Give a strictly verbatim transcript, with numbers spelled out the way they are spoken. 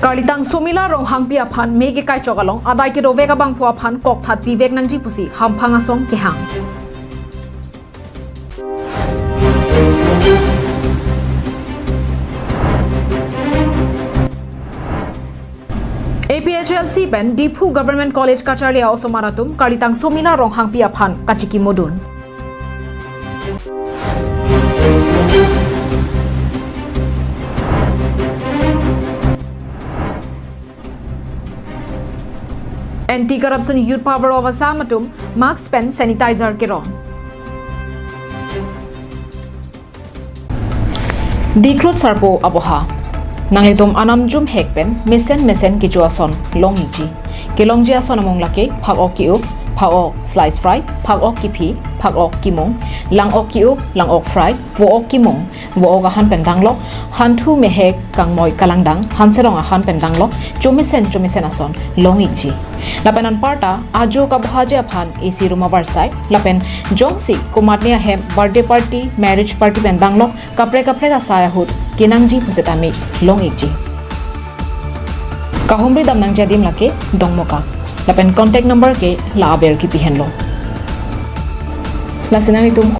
Karlitang Somila Ronghangpi aphan me kekai chok along adai kedovek abangphu aphan kokthat pivek nangji pusi hamphang asong kehang. A P H L C pen Diphu Government College kacharli a-osomar atum Karlitang Somila Ronghangpi aphan kachikimodun. Anti-Corruption Youth Power of Assam atum mask pen sanitizer kerong. Dikrut Sarpo aboha. Nanglitum anam jumhek pen mesen mesen kecho ason long-ikji. Kelongji ason amung lake phak-ok ki-up, phak-ok slice fry, phak-ok kiphi, phak-ok kimung, lang-ok ki-up, lang-ok fry, vo-ok kimung, vo-ok ahan pen danglok, hanthu, mehek, kangmoi, kalangdang, hanserong ahan pen danglok, chomesen chomesen ason long-ikji. Lapen anparta ajo kabuhaji aphan A C room avarsai, lapen jongsi komatne ahem birthday party, marriage party pen danglok, kaprek kaprek asai ahut kenangji pusitame long-ikji. Kahumri dam nangji adim lake Dongmukak. Lapen contact number ke la aber kipi henlo. Lasi nanglitum